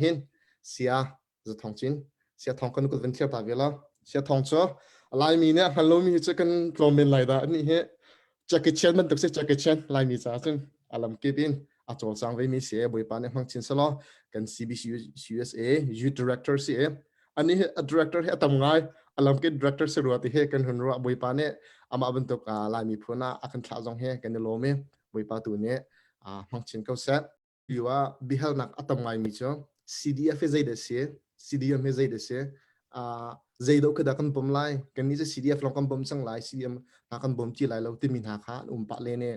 Hin sia Zathong Cin sia thong kan kut van thliar ta ve la. Sia thong cu Laimi nih a hngal lomi hi cu kan tlawm men lai dah ani hi Jackie Chan bantuk si Jackie Chan Laimi caah cun a lamkip in a cawlcang ve mi si e Bawipa nih hmang chin selaw kan CBC USA Youth Director si e ani hi a director hi a tam ngai a lamkip director si rua ti he kan hun ruah Bawipa nih amah bantuk Laimi phun ah a kan thlah zong he kan i lawm i Bawipa tu nih hmang chin ko seh. Lio ah biahalnak a tam ngaimi cu CDF hi zeidah a si? CDM hi zeidah a si? Uh, zeido khi dah kan bawm lai? Kannih cu CDF lawng kan bawm cang lai, CDM hna kan bawm ti lai lo timi hna kha an um pah len i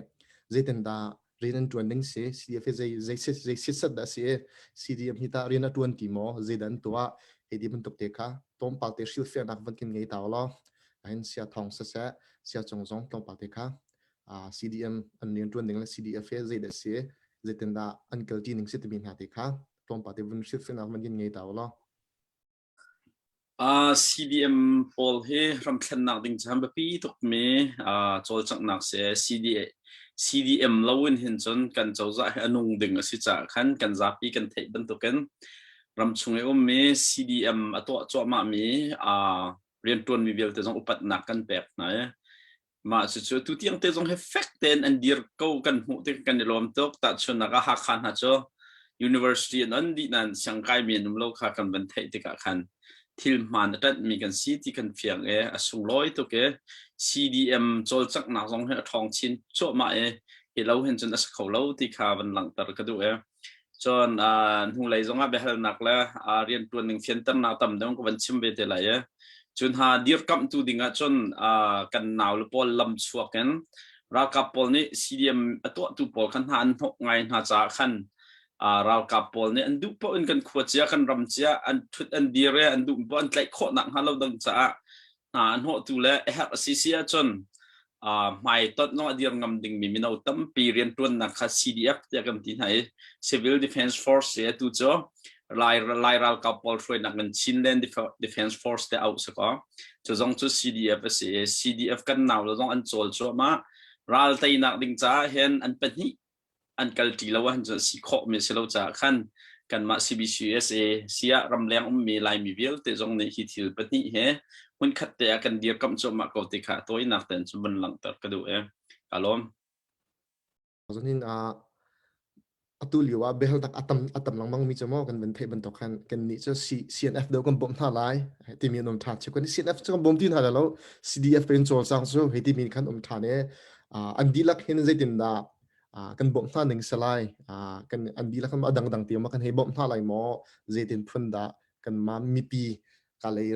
zeitin dah rian an ṭuan ding si? CDF hi zei zei zei sitset dah a si i CDM hi tah rian a ṭuan ti maw? Zeidah an tuah? Hei ti bantuk te kha tlawmpal te hrilhfiahnak van kan ngei ta law hin sia thong siseh sia cung zong tlawmpal te kha CDM an rianṭuan ding le CDF he zeidah si zeitindah an kalṭi ning si timi hna te kha tlawmpal te vun hrilhfiahnak man in ngei ta u law. CDM pawl hi ramthlennak ding cu biapi tukmi cawlcanghnak si. CDA CDM lo in hin cun kan cozah hi a nung ding a si caah khan kan zapi kan theih bantukin ramchung i ummi CDM a tuah cuahmahmi rianṭuanmi vialte zong upatnak kan pek hna i Mah cucu tutiang te zong hi fek tein an dir ko kan hmuh tik kan i lawm tuk. Tahchunhnak ah Hakha hna cu university an on dih nain siangkaimi an um lo kha kan van theih tikah khan thil hmaan a ṭanhmi kan si ti kan fiang i a sunglawi tuk i CDM cawlcanghnak zong hi a ṭhawng chin cuahmah i hi lo hin cun a si kho lo ti kha van langhter ka duh i Cun hnulei zongah biahalnak le rianṭuan ning fianternak tam deuh ka van chim ve te lai i cu hna dirkamhtu ding ahcun kan naule pawl lam chuak in ralkap pawl nih CDM a tuahtu pawl khan hna an hnawh ngai hna caah khan ralkap pawl nih an duh paoh in kan khua cia kan ram cia an ṭhut an dir i an duh paoh an tlaih khawh nak hnga lo ding caah hna a hnawhtu le a herh a si si ahcun hmaitonh zong a dir ngam dingmi mino tampi rianṭuannak kha CDF tiah kan ti hna i Civil Defense Force si atu cu Lai, Lai ralkap pawl hruainak in Chinland Defense Force te auh si ko. Cu zong cu CDF a si i CDF kan nau le zong an cawl cuahmah. Ral teinak ding caah hin an pahnih an kalṭi lo ahcun cun si khawhmi a si lo caah khan kanmah CBCUSA siah ramleng ummi Laimi vialte zong nih hi thil pahnih he hmunkhat te ah kan dirkamh cuahmah ko ti kha tawinak tein cun vun langhter ka duh i ka lawm. Zanin ah atu lio ah biahalnak a tam a tam lengmang mi cu maw kan van theih bantuk khan kan nih cu CNF do kan bawmh hna lai timi an um ṭhan. Cu kan CNF cu kan bawm ti hna lai lo CDF in cawlcang cu hei timi khan um ṭhan i an dihlak hin zeitindah kan bawmh hna ning si lai kan an dihlak a dangdang ti ma kan hei bawmh hna lai maw zeitin phun dah kanmah mipi kalei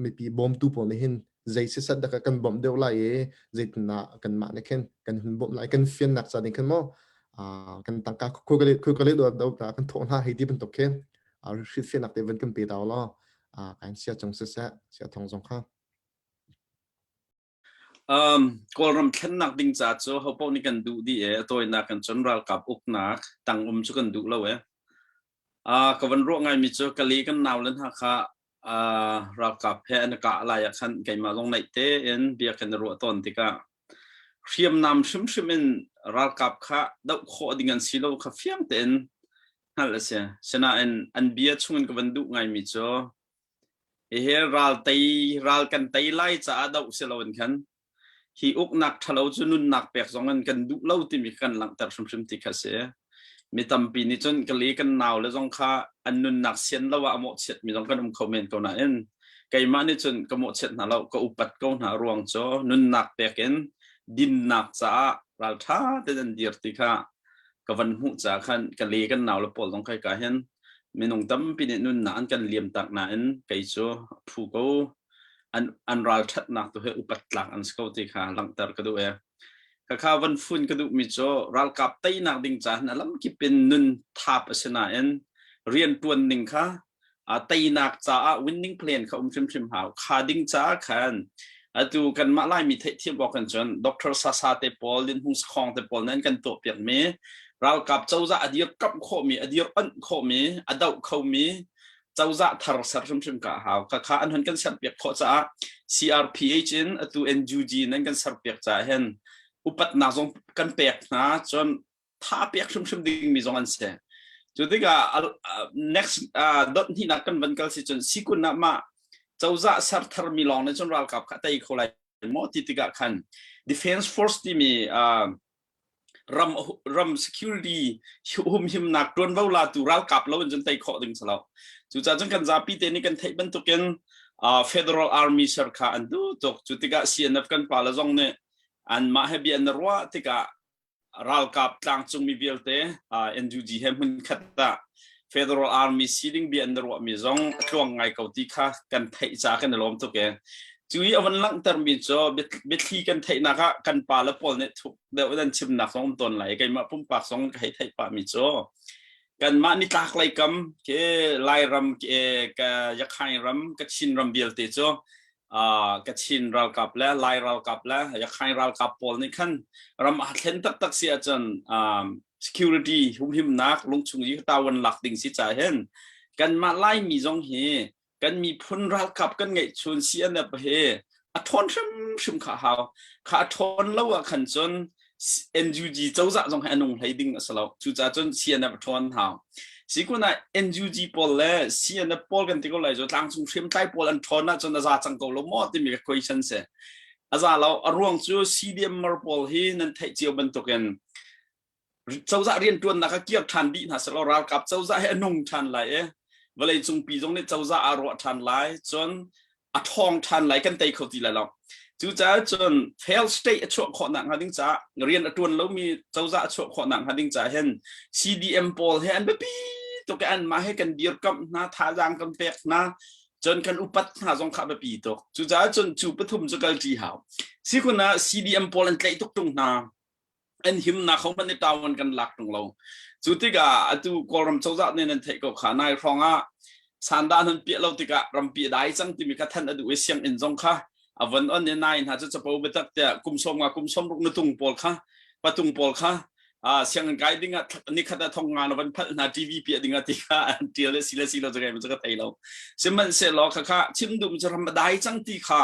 mipi bawmtu pawl nih hin zei sisat dah kan bawmh deuh lai i zeitindah kanmah nih khin kan hun bawmh lai kan fiannak ca ding khin maw kan tangka khoi ka le do kan thawh hna hei ti bantuk khi hrilhfiahnak te van kan pe daw law kan sia cung siseh sia thong zong kha Kawlram thlennak ding ca cu hopaoh nih kan duh dih i a tawinak in cun ralkap uknak tang um cu kan duh lo e. Ka van ruah ngaimi cu Kali kan naule hna kha ralkap he an i kah lai ah khan keimah zong naih tein bia kan i ruah tawn tikah hriamnam hrimhrim in ralkap kha doh khawh ding an si lo kha fiang tein hngalh a si. Sinain an bia chungin ka van duh ngaimi cu Hihi ral tei ral kan tei lai caah doh si loin khan hi uknak ṭhalo cu nunnak pek zong in kan duh lo timi kan langhter hrimhrim ti kha si. Mi tampi nih cun ka le kan nau le zong kha an nunnak sian lo ah a mawhchiatmi zong kan um kho men ko nain keimah nih cun ka mawhchiat hna lo ka upat ko hna ruang cu nunnak pek in dinnak caah ralṭha tein an dir ti kha ka van hmuh caah khan ka le kan nau le pawl zong kai ka hin minung tampi nih nunnak an kan liam tak nain kei cu phu ko an an ralṭhatnak tu he upat tlak an si ko ti kha langhter ka duh e khakha van fun ka duhmi cu ralkap teinak ding caah a lamkip in nun thap a si nain rian ṭuan ning kha teinak caah winning plan kha um hrimhrim hau kha ding caah khan atu kanmah Laimi theihthiam awk kan cun Dr. Sasa te pawl Lin Hung Sakhong te pawl nan kan tuahpiak mi ralkap cozah a dir kamh khawhmi a dir onh khawhmi a doh khomi cozah thar ser hrimhrim ka hau kha kha an hon kan serpiak khawh caah CRPH in atu NUG nan kan serpiak caah hin upatnak zong kan pek hna cun tha pek hrimhrim dingmi zong an si. Cu tikah next dot hnihnak kan van kal si cun sikun ah mah cozah ser tharmi lawng nih cun ralkap kha tei kho lai maw ti tikah khan defense force timi ram ram security humhimnak tuanvo latu ralkap lo in cun tei khawh ding si lo. Cucaah cun kan zapi te nih kan theih bantukin federal army ser kha an duh tuk. Cu tikah CNF kan pa le zong nih anmah he bia an ruah tikah ralkap tlangcungmi vialte NUG he hmunkhat ah Federal Army siling bia an ruahmi zong a tluang ngai ko ti kha kan theih caah kan i lawm tuk e. Cu i a van langhtermi cu biathli kan theihnak ah kan pa le pawl nih thuk deuh in an chimnak zong um tawn lai. Keimah pumpak zong ka hei theih pahmi cu kanmah nitlak lei kam ke Lairam ke ka Yakhain ram Kachin ram vialte cu Kachin ralkap le Lai ralkap le Yakhain ralkap pawl nih khan ram aa thlen taktak si ahcun security humhimnak lungchung i tawan lak ding si ca hin kanmah Laimi zong hi kan miphun ralkap kan ngeih chun CNF hi a ṭhawn hrimhrim kha hau kha a ṭhawn lo ah khan cun NUG cozah zong hi a nung hlei ding a si lo. Cucaah cun CNF a ṭhawn hau. Sikun ah NUG pawl le CNF pawl kan ti ko lai cu tlangcung hriamtlai pawl an ṭhawn ahcun a za cang ko lo maw timi ka question si. A za lo. A ruang cu CDMer pawl hi nan theih cio bantukin cozah rianṭuannak a kir ṭhan dih hna selaw ralkap cozah hi a nung ṭhan lai i vawlei cungpi zong nih cozah aa ruah ṭhan lai. Cun a ṭhawng ṭhan lai kan tei kho ti lai lo. Cucaah cun fail state a chuah khawh nak hnga ding caah rian a ṭuan lomi cozah a chuah khawh nak hnga ding caah hin CDM pawl he an biapi tuk i anmah he kan dirkamh hna thazaang kan pek hna cun kan upat hna zong kha biapi tuk. Cucaah cun cu pathum cu kalṭi hau. Sikun ah CDM pawl an tlaih tuk ṭung hna. An himnak ho hmanh nih tawan kan lak tung lo. Cu tikah atu Kawlram cozah nih nan theih ko kha nai hrawng ah sandah nan piah lo tikah rampi a dai cang timi kha thanh a duh i sianginn zong kha a von on i nai hna cu capo biatak tiah kum sawm nga kum sawm ruk nutung pawl kha patung pawl kha sianginn kai ding ah nikhat ah thong nga na van phalh hna TV piah ding ah ti kha an tial le si le si lo cu kai ka thei lo. Sihmanhsehlaw khakha chim dum cu ram a dai cang ti kha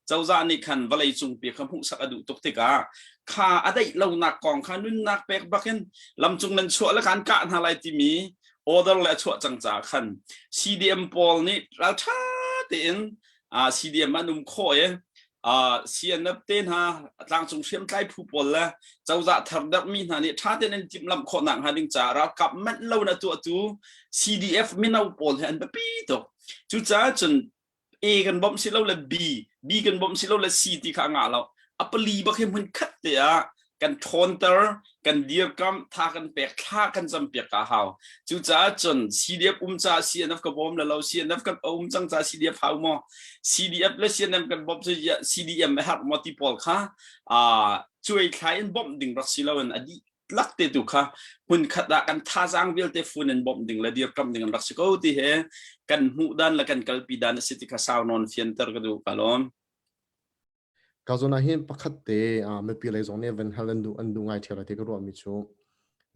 cozah nih khan vawlei cung pi kha hmuhsak a duh tuk tikah kha a daih lonak kong kha nunnak pek bakin lamcung nan chuah le kan kah hna lai timi order le a chuah cang caah khan CDM pawl nih ralṭha tein CDM an um khawh i CNF te hna tlangcung hriamtlai phu pawl le cozah thar dermi hna nih ṭha tein an timhlamh khawhnak hnga ding caah ralkap manh lo na tuahtu CDF mino pawl hi an biapi tuk. Cucaah cun A kan bawmh si lo le B, B kan bawmh si lo le C ti kha a ngah lo. A pali bak hi hmun khat te ah kan ṭhawnter, kan dirkamh, tha kan pek, thla kan campiak ka hau. Cucaah cun CDF um caah CNF ka bawm le lo, CNF kan um cang caah CDF hau maw? CDF le CNM kan bawmh cu CDM a herh maw ti pawl kha cuai thlai in bawmh ding rak si loin a dih lak te tu kha hmunkhat ah kan thazaang vialte fun in bawmh ding le dirkamh ding an rak si ko ti he kan hmuh dan le kan kalpi dan a si ti kha sau nawn fianter ka duh ka lawm. Ka zawn ah hin pakhat te mipi lei zong nih van hal an duh an duh ngai ṭheo lai ti ka ruahmi cu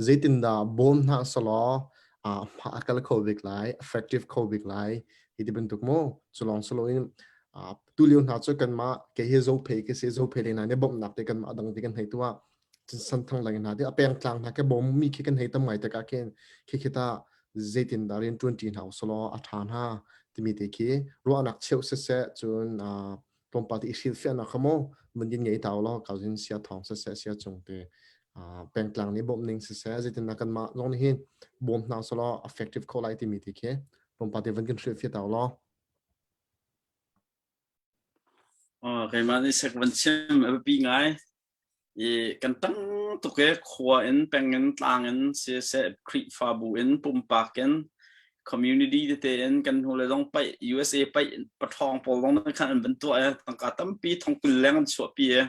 zeitindah bawm hna selaw hma a kal kho bik lai effective kho bik lai hi ti bantuk mu cu lawng si loin tulio hna cu kanmah kei hi zophei ka si zophei lei hna nih bawmhnak te kanmah dang te kan hei tuah santhang lang hna te a pengtlang hna ke bawm mi khi kan hei tam ngai tikah khin khi khi ta zeitin dah rian ṭuan ṭi hna usalaw a ṭha hna timi te khi ruahnak cheuh siseh cun tlawmpal te i hrilhfiahnak kha mu mun din ngei ta law ka zin sia thawng siseh sia cung te pengtlang nih bawmh ning siseh zeitin dah kanmah zong nih hin bawm hna usalaw effective kho lai timi te khi tlawmpal te van kan hrilhfiah ta law. Keimah nih sek van chim a biapi ngai. I kan tang tuk i khua in, peng in, tlang in siseh, Khrihfabu in, pumpak in, community tete in kan hnu le zong paih USA paih paṭhawng pawl zong nih khan an van tuah i tangka tampi thongkul leng an chuahpi i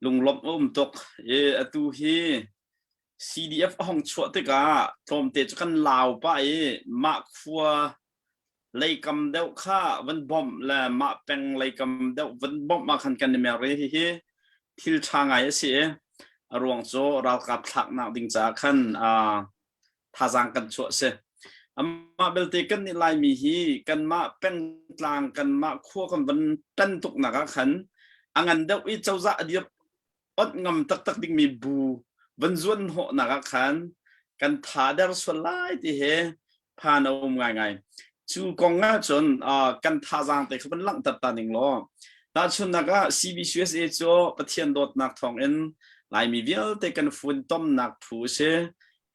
lunglawmh a um tuk. I atu hi CDF a hong chuah tikah tlawmte cu kan lau pah i mah khua leikam deuh kha van bawmh le mah peng leikam deuh van bawmh ah khan kan i mer i hihi thil ṭha ngai a si i a ruang cu ralkap thlaknak ding caah khan thazaang kan chuah si. Amah belte kan nih Laimi hi kanmah pengtlang kanmah khua kan van tan tuknak ah khan a ngan deuh i cozah a dir onh ngam taktak dingmi bu van zuan hnawhnak ah khan. Kan tha der sual lai ti he phan a um ngaingai. Cu kong ah cun kan thazaang te kha van langhter ta ning law tahchunhnak ah CBCUSA cu Pathian dawtnak thawngin Laimi vialte kan funtomnak phu a si.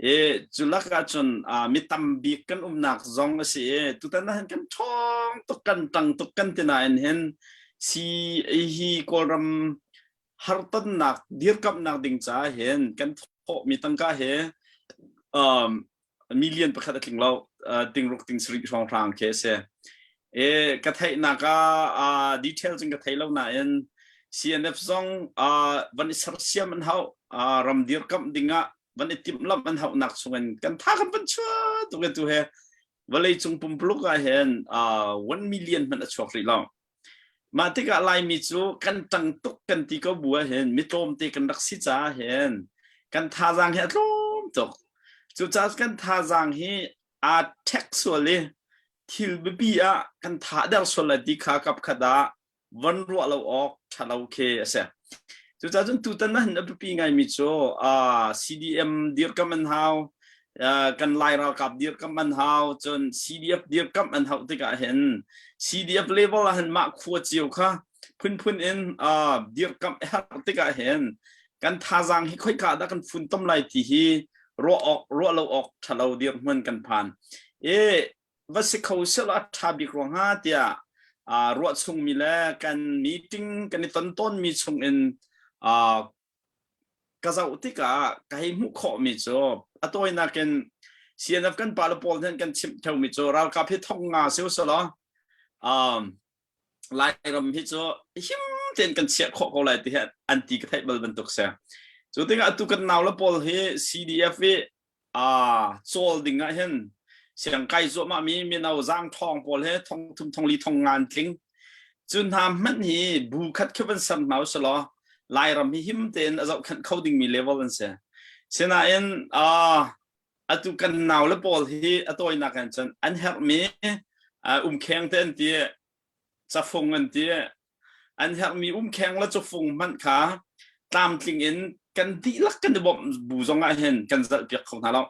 I cu lak ah cun mi tam bik kan umnak zong a si i tutan ah hin kan ṭhawng tuk kan ṭang tuk kan ti nain hin si hi Kawlram hartonnak dirkamhnak ding caah hin kan thawhmi tangka he um, million pakhat a tling lo tingruk ting sarih hrawnghrang khi a si. E ka theihnak ah detail cun ka thei lo nain CNF zong van i sersiam an hau ram dirkamh dingah van i timhlamh an hauhnak chungin kan tha kan van chuah tuk tu he vawlei cung pumpuluk ah hin 1 million hmanh a chuak rih lo. Mah tikah Laimi cu kan ṭang tuk kan ti ko bu ahhin mi tlawmte kan rak si caah hin kan thazaang hi a tlawm tuk. Cucaah kan thazaang hi aa ṭhek sual i thil biapi ah kan tha der sual lai ti kha kapkhat ah von ruah lo awk ṭha lo khi a si. Cucaah cun tutan ah hin a biapi ngaimi cu CDM dirkamh an hau, kan Lai ralkap dirkamh an hau, cun CDF dirkamh an hauh tikah hin CDF level ah hin mah khua cio kha phunphun in dirkamh herh tikah hin kan thazaang hi khoika dah kan funtom lai ti hi ruah awk ruah lo awk ṭhalo dirhmun kan phan. E va si kho selaw a ṭha bik rua hnga tiah ruah chungmi le kan meeting kan i ton tawnmi chungin ka zoh tikah ka hei hmuh khawhmi cu a tawinak in CNF kan pale pawl nih kan chimh theomi cu ralkap hi thong nga si usulaw um, Lairam hi cu him tein kan chiah khawh ko lai ti hi an ti ka theih bal bantuk si. Cu tikah atu kan nau le pawl hi CDF i cawl ding ah hin siangkai zuahmah mi mino zaangṭhawng pawl he thong thum thong li thong nga an tling. Cu hna hmanh hi bu khat khi van ser hna usulaw Lairam hi him tein a zohkhenh kho dingmi level an si. Sinain atu kan nau le pawl hi a tawinak in cun an herhmi umkheng te an ti cafung an ti an herhmi umkheng le cafung hmanh kha tlamtling in kan dihlak kan i bawmh bu zong ah hin kan zalhpiak kho hna lo.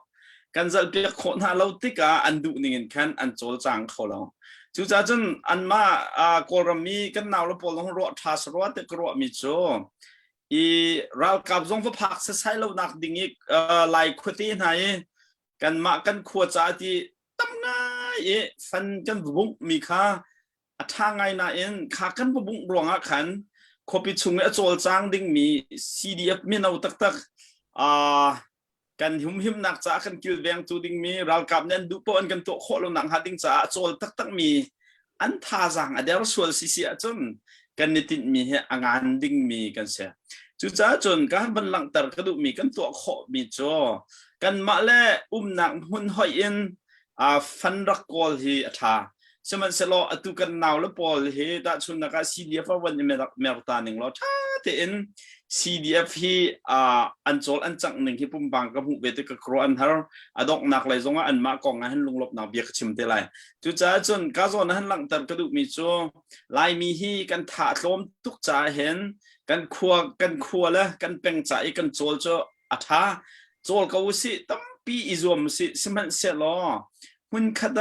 Kan zalhpiak khawh hna lo tikah an duh ning in khan an cawlcang kho lo. Cucaah cun anmah Kawlram mi kan nau le pawl zong ruah ṭha sarua te ka ruahmi cu i ralkap zong va phak sasai lo nak ding i Lai khuate hna i kanmah kan khua ca ti tam ngai i fan kan bungh mi kha a ṭha ngai nain kha kan va bungh ruangah khan khuapi chung i a cawlcang dingmi CDF mino taktak kan humhimnak caah kan kilvengtu dingmi ralkap nih an duh paoh an kan tuah khawh lo nak hnga ding caah a cawl taktakmi an thazaang a der sual si si ahcun kan i tinhmi hi a ngan dingmi kan si. Cucaah cun ka han van langhter ka duhmi kan tuah khawhmi cu kanmah le umnak hmun hoih in fan rak kawl hi a ṭha. Sihmanhsehlaw atu kan nau le pawl hi tahchunhnak ah CDF a van i merta ning law ṭha tein CDF hi an cawl an cangh ning hi pumpang ka hmuh ve tik ka khuaruah an har. A donghnak lei zongah anmah kong ah hin lunglawmhnak bia ka chim te lai. Cucaah cun ka zawn ah han langhter ka duhmi cu Laimi hi kan tha tlawm tuk caah hin kan khua kan khua le kan peng ca i kan cawl cu a ṭha. Cawl ko usih tampi i zuam usih sihmanhsehlaw hmunkhat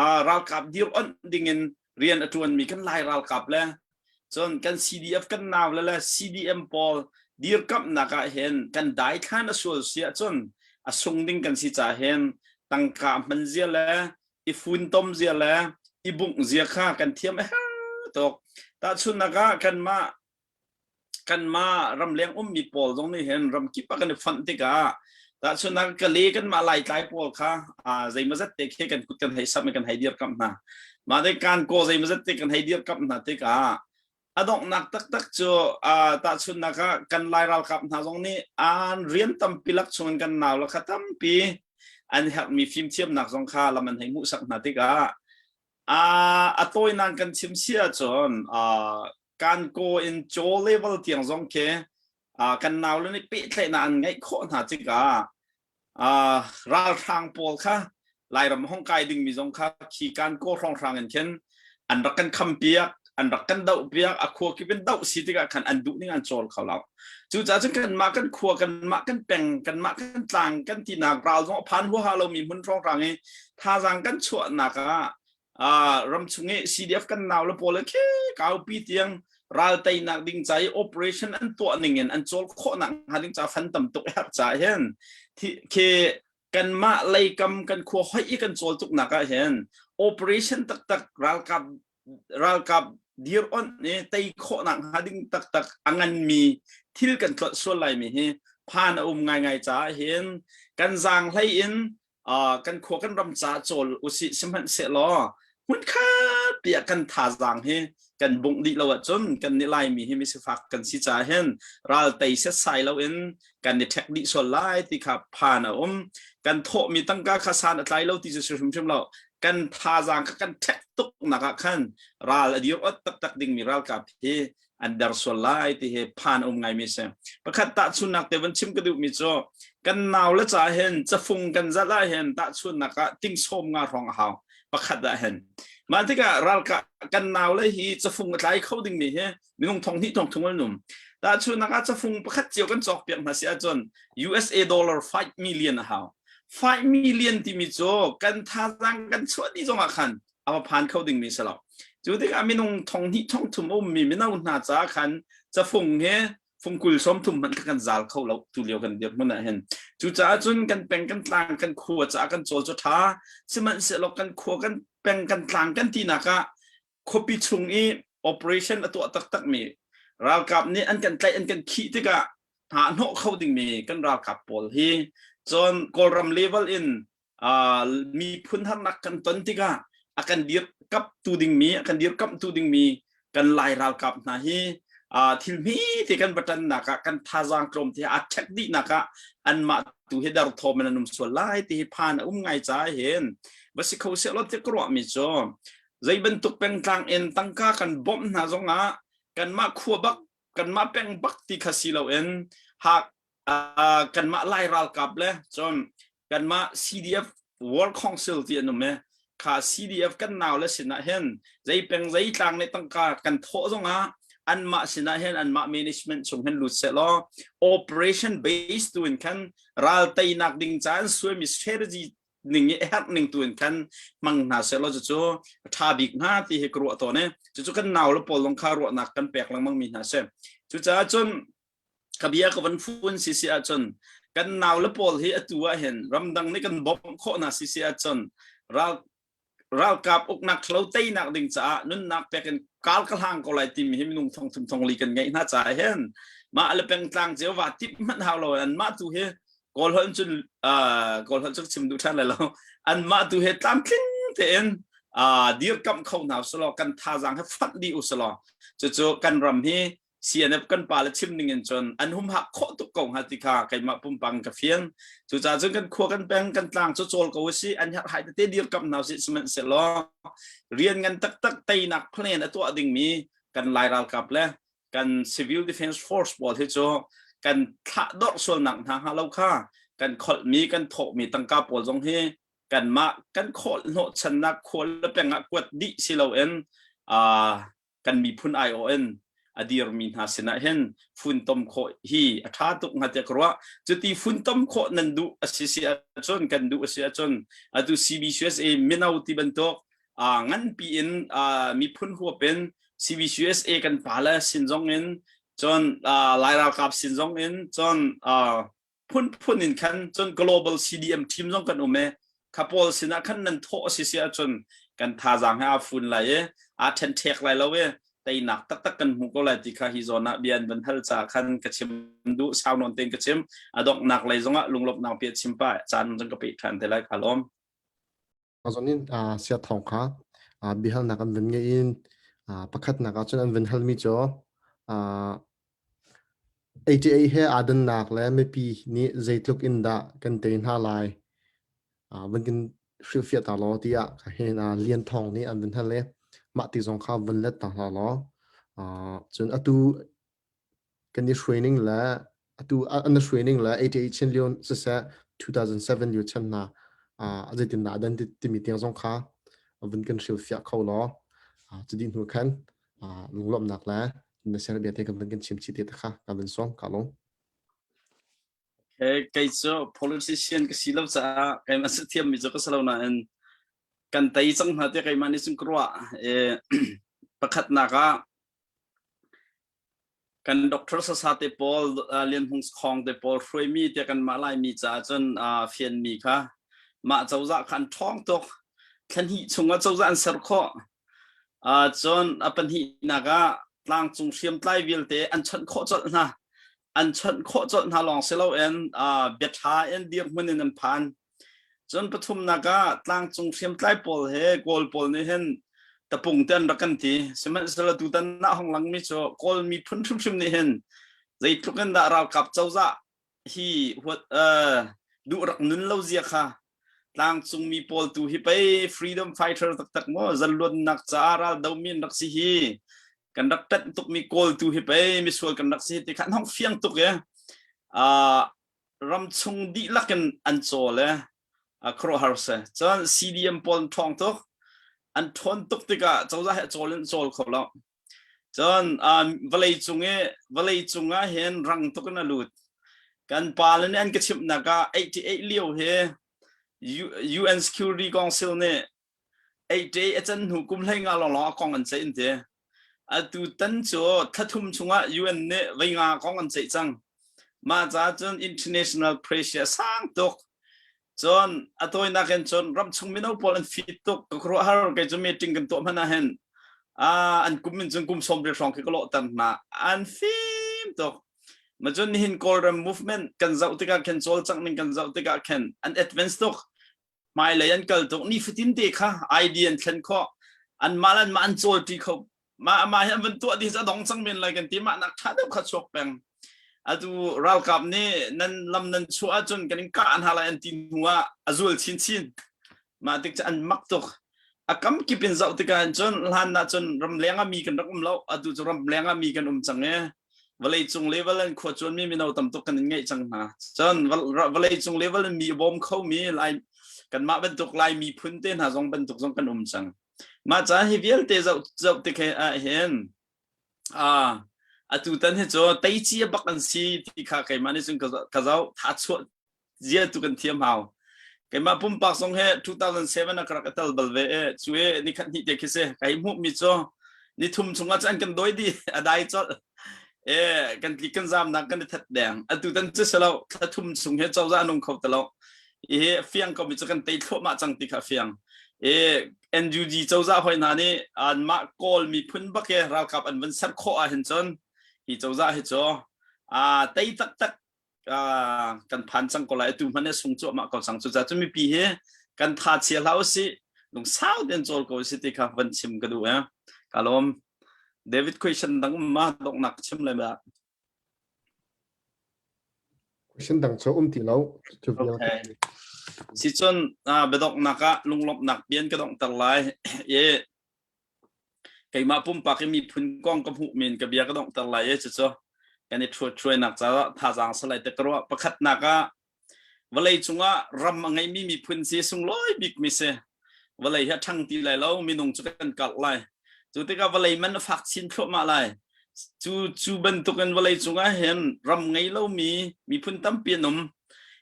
ah ralkap dir onh dingin rian a ṭuanmi kan Lai ralkap le cun kan CDF kan nau le le CDM pawl dirkamhnak ah hin kan daithlan a sual si ahcun a sung ding kan si caah hin tangka hman zia le i funtom zia le i bungh zia kha kan thiam a herh tuk. Tahchunhnak ah kanmah kanmah ramleng ummi pawl zong nih hin ramkip ah kan i fonh tikah tahchunhnak kale kanmah Laitlai pawl kha zeimawzat te khi kan kut kan hei samh i kan hei dirkamh hna. Mah te kan kaw zeimawzat te kan hei dirkamh hna tikah a donghnak taktak cu tahchunhnak ah kan Lai ralkap hna zong nih an rian tampi lak chungin kan nau le kha tampi an herhmi fimthiamnak zong kha lam an hei hmuhsak hna tikah a tawinak kan chim si ahcun kan ko in chaw level tiang zong khi kan nau le nih pehtlaihnak an ngeih khawh hna tikah ralhrang pawl kha Lairam hong kai dingmi zong kha khi kan ko hrawnghrang in khin an rak kan khampiak. An rak kan doh piak a khua kip in doh si tikah khan an duh ning an cawl kho lo. Cucaah cun kanmah kan khua kanmah kan peng kanmah kan tlang kan tinak ral zong a phan huaha lomi hmun hrawnghrang i thazaang kan chuahnak ah ramchung i CDF kan nau le pawl khi kaupi tiang ral teinak ding ca i operation an tuah ning in an cawl khawhnak hnga ding ca fan tam tuk herh ca hin khi kanmah leikam kan khua hoi i kan cawl tuknak ah hin operation taktak ralkap ralkap dir on i tei khawhnak hnga ding taktak a nganmi thil kan tlolh sual lai mi hi phan a um ngaingai caah hin kan zaang hlei in kan khua kan ram ca cawl usih sihmanhsehlaw hmunkhat tiah kan thazaang hi kan bungh dih lo ahcun kan nih Laimi hi misifak kan si caah hin ral tei setsai loin kan i ṭhek dih sual lai ti kha phan a um. Kan thawhmi tangka kha san a tlai lo ti cu si hrimhrim lo. Kan thazaang kha kan ṭhek tuk nak ah khan ral a dir ot taktak dingmi ralkap hi an der sual lai ti hi phan um ngaimi si. Pakhat tahchunnak te van chim ka duhmi cu kan nau le ca hin cafung kan zalh ah hin tahchunnak ah ting sawm nga hrawng a hau pakhat ah hin. Mah tikah ralkap kan nau le hi cafung a tlai kho dingmi hi minung thong hnih thong thung an um. Tahchunnak ah cafung pakhat cio kan cawk piak hna si ahcun USA dollar 5 million a hau. 5 million timi cu kan thazaang kan chuah dih zongah khan a va phan kho dingmi si lo. Cu tikah minung thong hnih thong thum a ummi mino hna caah khan cafung he fungkul sawm thum hmanh kha kan zal kho lo tu lio kan dirhmun ah hin. Cucaah cun kan peng kan tlang kan khua caah kan cawl cu ṭha sihmanhsehlaw kan khua kan peng kan tlang kan tinak ah khuapi chung i operation a tuah taktakmi ralkap nih an kan tlaih an kan khih tikah hna hnawh kho dingmi kan ralkap pawl hi cun Kawlram level in miphun harnak kan ton tikah a kan dirkamhtu dingmi a kan dirkamhtu dingmi kan lai ralkap hna hi thil hmi te kan va ṭannak ah kan thazaang tlawm te a ṭhek dihnak ah anmah tu hi derthawm in an um sual lai ti hi phan a um ngai caah hin va si kho sehlaw ti ka ruahmi cu zei bantuk pengtlang in tangka kan bawmh hna zongah kanmah khua bak kanmah peng bak ti kha si loin hak kanmah Lai ralkap le cun kanmah CDF World Council ti an um e kha CDF kan nau le sinah hin zei peng zei tlang le tangka kan thawh zongah anmah sinah hin anmah management chung hin lut seh law operation base tu in khan ral teinak ding ca an suaimi strategy ning i herh ning tu in khan hmang hna seh law cucu tha bik hnga ti hi ka ruah tawn e cucu kan nau le pawl long kha ruahnak kan pek lengmang mi hna si cucaah cun ka bia ka van fun si si ahcun kan nau le pawl hi atu ah hin ramdang nih kan bawmh khawh hna si si ahcun ral ralkap uknak thlo teinak ding caah nunnak pek in kal ka hlang ko lai timi hi minung thong thum thong li kan ngeih hna caah hin mah le pengtlang cio va tip hmanh hau lo an mah tu hi kawl holh cun kawl holh cu chim duh ṭhan lai lo an mah tu he tlamtling tein dirkamh kho hna usulaw kan thazaang he fanh dih usulaw cucu kan ram hi CNF kan pa le chim ning in cun an humhak khawh tuk ko hnga ti kha keimah pumpang ka fian. Cucaah cun kan khua kan peng kan tlang cu cawl ko si an herh hai tete dirkamh hna usih sihmanhsehlaw rian ngan taktak teinak plan a tuah dingmi kan Lai ralkap le kan civil defense force pawl hi cu kan thlah dorh sualnak hna hnga lo kha kan kholhmi kan thawhmi tangka pawl zong hi kanmah kan khawh hnawhchannak khua le peng ah kuat dih si loin kan miphun aiawh in a dirmi hna sinah hin funtom khawh hi a ṭha tuk hnga tiah ka ruah. Cuti funtom khawh nan duh a si si ahcun kan duh a si ahcun atu CBCUSA mino ti bantuk nganpi in miphun huap in CBCUSA kan pale sin zong in cun Lai ralkap sin zong in cun phunphun in khan cun global CDM team zong kan um e kha pawl sinah khan nan thawh a si si ahcun kan thazaang he aa fun lai i aa ṭhenṭhek lai lo i teinak taktak kan hmu ko lai ti kha hi zawn ah bia an van hal ca khan ka chim duh sau nawn tein ka chim a donghnak lei zongah lunglawmhnak bia chim pa caan zong ka pe ṭhan te lai ka lawm. Zawn in sia thawng kha biahalnak an van ngei in pakhatnak ah cun an van halmi cu ATA he aa dannak le mipi nih zeitluk in dah kan tei hna lai van kan hrilhfiah ta law tiah hin Lian Thawng nih an van hal i mah ti zong kha van let ta hna law cun atu kan i hruai ning le atu an i hruai ning le 88 chin lio siseh 2007 lio chan hna zeitindah a dan timi tiang zong kha van kan hrilhfiah kho law cu dih hnu khan. Lunglawmhnak le na ser bia te kan van kan chim chih te kha ka van sawm ka lung. Okay, kei cu politician ka si lo caah keimah si thiammi cu ka si lo nain kan tei cang hna tiah keimah nih cun ka ruah. Pakhatnak ah kan doctor sasa te pawl Lian Hmung Khong te pawl hruaimi tiah kanmah Laimi caah cun fianmi kha mah cozah kha an ṭhawng tuk. Thla hnih chungah cozah an ser khawh. Cun a pahnihnak ah tlangcung hriamtlai vialte an chawnh khawh colh hna. An chawnh khawh colh hna lawng si loin bia ṭha in dirhmun in an phan. Cun pathumnak ah tlangcung hriamtlai pawl he Kawl pawl nih hin tapung te an rak kan ti. Sihmanhsehlaw tutan ah hong langmi cu Kawl miphun hrimhrim nih hin zeitluk in dah ralkap cozah hi huat duh rak nun lo zia kha tlangcung mi pawl tu hi pei freedom fighter taktak maw zalluannak caah ral domi an rak si hi kan rak ṭanh tukmi Kawl tu hi pei misual kan rak si ti kha an hong fiang tuk e ramchung dihlak in an cawl e khuaruahhar si cun CDM pawl an ṭhawng tuk an ṭhawn tuk tikah cozah he cawl in cawl kho lo cun vawlei cung i vawlei cung ah hin rang tuk in a lut kan pa le nih an ka chimhnak ah 88 lio hi UN Security Council nih 88 a can hnu kum hlei nga lawnglawng a kong an ceih an ti. Atu tan cu thla thum chungah UN nih vei nga kong an ceih cang. Mah caah cun international pressure sang tuk. Cun a tawinak in cun ramchung mino pawl an fit tuk. Ka khuaruahhar kei cu meeting kan tuah hmanh ah hin an kum in cun kum 30 hrawng khi ka lawhter hna. An fim tuk. Ma cun nihin Kawlram movement kan zoh tikah khin cawlcangh ning kan zoh tikah khin an advance tuk. Hmailei an kal tuk nifatin te kha ID an thlen khawh anmah le anmah an cawlṭi kho mah mah hi an van tuah dih a dong cang men lai kan ti mah nak ṭha deuh kha chuak peng atu ralkap nih nan lam nan chuah ahcun kan in kah hna lai an ti hnu ah a zual chinchin mah tik cu an mak tuk a kam kip in zoh tikah cun hlan ah cun ramleng ah mi kan rak um lo atu cu ramleng ah mi kan um cang e vawleicung level in khua cuanmi mino tam tuk kan in ngeih cang hna. Cun vawleicung level in mi a bawm khomi Lai kanmah bantuk Lai miphun te hna zong bantuk zong kan um cang. Mah caan hi vialte zoh zoh tik ah hin ah atu tan hi cu teici bak an si ti kha keimah nih cun ka zoh tha chuah zia tu kan thiam hau keimah pumpak zong he 2007 ah ka rak tel bal ve e cu e ni khat hnih te khi si kai hmuh mi cu ni thum chungah cun kan doi di a dai colh e kan tli kan zam nak kan i that deng atu tan cu selo thla thum chung he cozah nung kho talo i fiang ko mi cu kan tei thluahmah cang ti kha fiang e NUG cozah hoi hna nih anmah kawl miphun bak e ralkap an van ser khawh ah hin cun hi cozah hi cu a tei taktak kan phan cang ko lai atu hmanh sung cuahmah ko cang cucaah cu mipi hi kan tha chia hlah usih lungsau tein cawl ko usih ti kha van chim ka duh eh ka lawm David question dang ma donghnak chim lai ma question dang cu um ti lo okay si cun biadonghnak ah lunglawmhnak bian ka donghter lai i Keimah pumpak i miphun kong ka hmuh men ka bia ka donghter lai i cucu kan i ṭhuatṭhuainak caah thazaang salai te ka ruah. Pakhatnak ah vawlei cungah ram a ngeimi miphun si sunglawi bikmi si. Vawlei hi a ṭhang ti lai lo, minung cu kan karh lai. Cu tikah vawlei man a fak chin thluahmah lai. Cu cu bantukin vawlei cungah hin ram ngei lomi miphun tampi an um.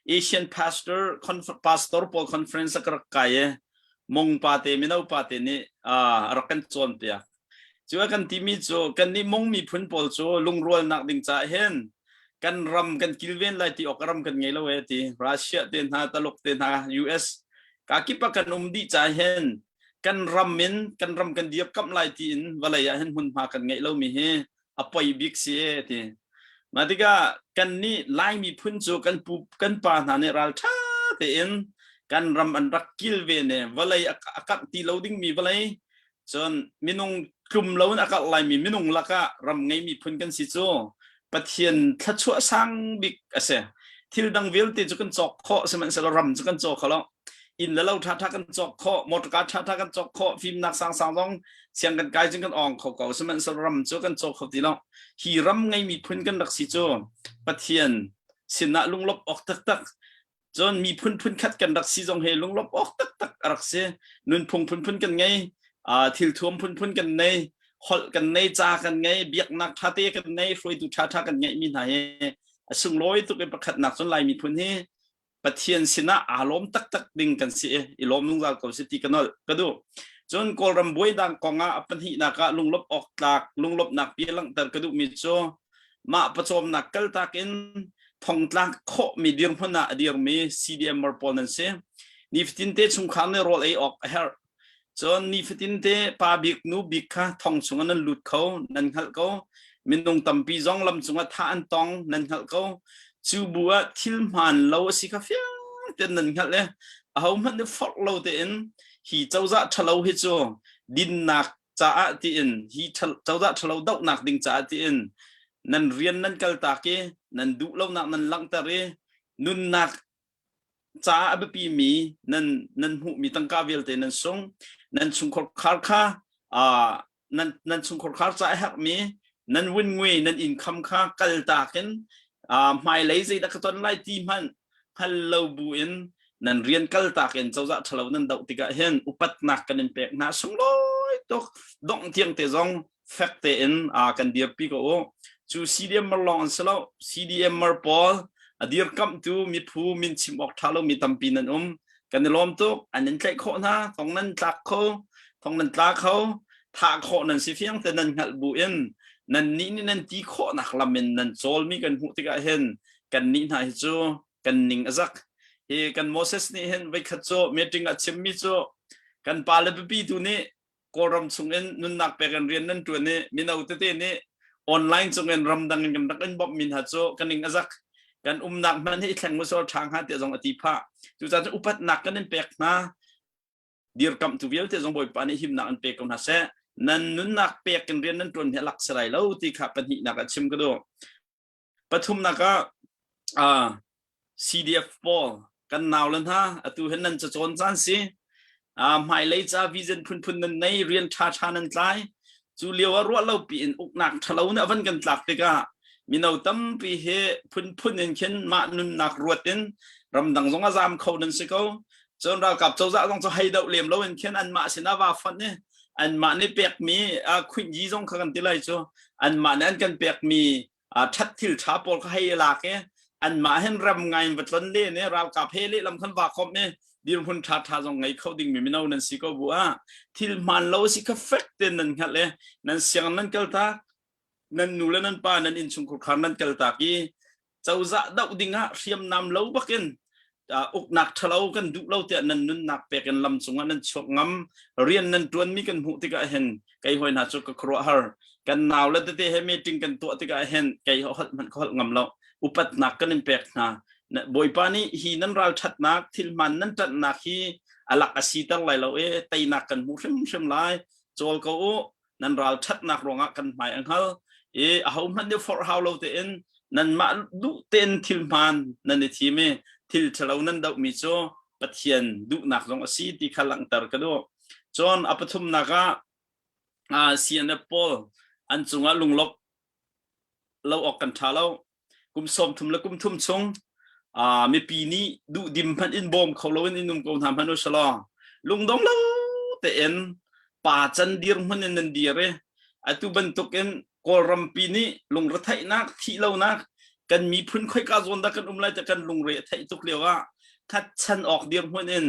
Asian Pastor Pastor pawl conference a ka rak kai i mong pa te mino pa te nih a rak kan cawnpiak cu a kan timi cu kannih mong miphun pawl cu lungrualnak ding caah hin kan ram kan kilven lai ti awk ram kan ngei lo e ti Russia te hna Taluk te hna US ka kip ah kan um dih caah hin kan ram in kan ram kan dirkamh lai ti in vawlei ah hin hmunhma kan ngeih lomi hi a poi bik si e ti mah tikah kan nih Lai miphun cu kan pu kan pa hna nih ralṭha tein kan ram an rak kilven i vawlei a karh ti lo dingmi vawlei cun minung tlum lo in a karh laimi minung lakah ram ngei miphun kan si cu Pathian thluachuah sang bik a si thil dang vialte cu kan cawk khawh sihmanhsehlaw ram cu kan caw kho lo inn le lo ṭhaṭha kan cawk khawh motorka ṭhaṭha kan cawk khawh fimnak sangsang zong siang kan kai cun kan awng kho ko sihmanhsehlaw ram cu kan caw kho ti lo hi ram ngei miphun kan rak si cu Pathian sinah lunglawmh awk taktak cun miphun phunkhat kan rak si zong hi lunglawmh awk taktak a rak si nunphung phunphun kan ngei thilthuam phunphun kan nei. Holh kan nei, ca kan ngei, biaknak ṭhate kan nei, hruaitu ṭhaṭha kan ngeihmi hna hi a sunglawi tuk i pakhatnak cun Lai miphun hi Pathian sinah aa lawm taktak ding kan si i i lawm zungzal ko si ti ka nolh ka duh. Cun Kawlram buainak kongah a pahnihnak ah lunglawmh awk tlak lunglawmhnak bia langhter ka duhmi cu mah pawcawmnak kaltak in thongtlak khawhmi dirhmun ah a dirmi CDMer pawl nan si. Nifatin te chungkhar nih rawl ei awk a herh. Cun nifatin te pa bik nu bik kha thong chungah nan lut kho, nan hngalh ko. Minung tampi zong lam cungah thah an tong, nan hngalh ko. Cu bu ah thil hmaan lo a si kha fiang tein nan hngalh i ahohmanh nih forh lo tein hi cozah ṭhalo hi cu dinnak caah tiin hi cozah ṭhalo dohnak ding caah tiin nan rian nan kaltak i nan duh lonak nan langhter i nunnak caah a biapi mi nan nan hmuhmi tangka vialte nan sung nan chungkhar khar kha uh, nan nan chungkhar khar ca a herhmi nan win ngui nan income kha kaltak in uh, hmailei zeidah ka ton lai ti hmanh hngal lo bu in nan rian kaltak in cozah ṭhalo nan doh tikah hin upatnak kan in pek hna sunglawi tuk dongh tiang te zong fek tein uh, kan dirpi ko u cu CDM mar lawng an si lo CDM mar pawl a dirkamhtu miphu min chim awk ṭha lomi tampi nan um kan i lawm tuk an in tlaih khawh hna thong nan tlak kho thong nan tla kho thah khawh nan si fiang te nan hngalh bu in nan nih nih nan ti khawhnak lam in nan cawlmi kan hmuh tikah hin kan nih hna hi cu kan ning a zak hi kan Moses nih hin voikhat cu meeting a chimmi cu kan pa le pipi tu nih Kawlram chungin nunnak pek in rian nan ṭuan i mino tete nih online cungin ramdang in kan rak in bawmhmi hna cu kan ning a zak. Kan umnak hmanh hi i thleng usawh ṭha hnga tiah zong a ti phah. Cucaah cun upatnak kan in pek hna. Dirkamhtu vialte zong Bawipa nih himnak in pe ko hna seh. Nan nunnak pek in rian nan ṭuan hi a lak si lai lo ti kha pahnihnak ah chim ka duh. Pathumnak ah CDF pawl kan nau le hna atu hin nan cacawn caan si. Hmailei ca vision phunphun nan nei rian ṭhaṭha nan tlai. Cu lio ah ruah lo piin uknak ṭhalo nih a van kan tlak tikah mino tampi hi phunphun in khin mah nunnak ruat in ramdang zong a zaam kho nan si ko. Cun ralkap cozah zong cu hei doh lem lo in khin anmah sinah vaa fonh i anmah nih pekmi khuinyi zong kha kan ti lai cu anmah nih an kan pekmi ṭhat thil ṭha pawl kha hei lak i anmah hin ram ngai in va tlon len i ralkap he lehlam khan va khawmh i dirhmun ṭha ṭha zong ngei kho dingmi mino nan si ko bu ah thil hmaan lo si kha fek tein nan hngalh i nan siang nan kaltak nan nu le nan pa nan innchungkhar khar nan kaltak i cozah doh dingah hriamnam lo bakin uknak ṭhalo kan duh lo tiah nan nunnak pek in lam cungah nan chuak ngam rian nan ṭuanmi kan hmuh tikah hin kei hoi hna cu ka khuaruahhar kan nau le tete he meeting kan tuah tikah hin kei holh hmanh ka holh ngam lo upatnak kan in pek hna Bawipa nih hi nan ralṭhatnak thil hmaan nan ṭanhnak hi alak a siter lai lo i teinak kan hmu hrimhrim lai cawl ko u nan ralṭhatnak ruangah kan hmai a hngal i ahohmanh nih forh hau lo tein nanmah duh tein thil hmaan nan i thim i thil ṭhalo nan dohmi cu Pathian duhnak zong a si ti kha langhter ka duh. Cun a pathumnak ah CNF pawl an cungah lunglawmh lo awk kan ṭha lo. Kum 30 le kum thum chung mipi nih duhdim hmanh in bawm kho loin in um ko hna hmanh usalaw lungdong lo tein pa can dirhmun in nan dir i atu bantukin Kawlrampi nih lungretheihnak thihlonak kan miphun khoika zawn dah kan um lai ti kan lungre a theih tuk lio ah khat awk dirhmun in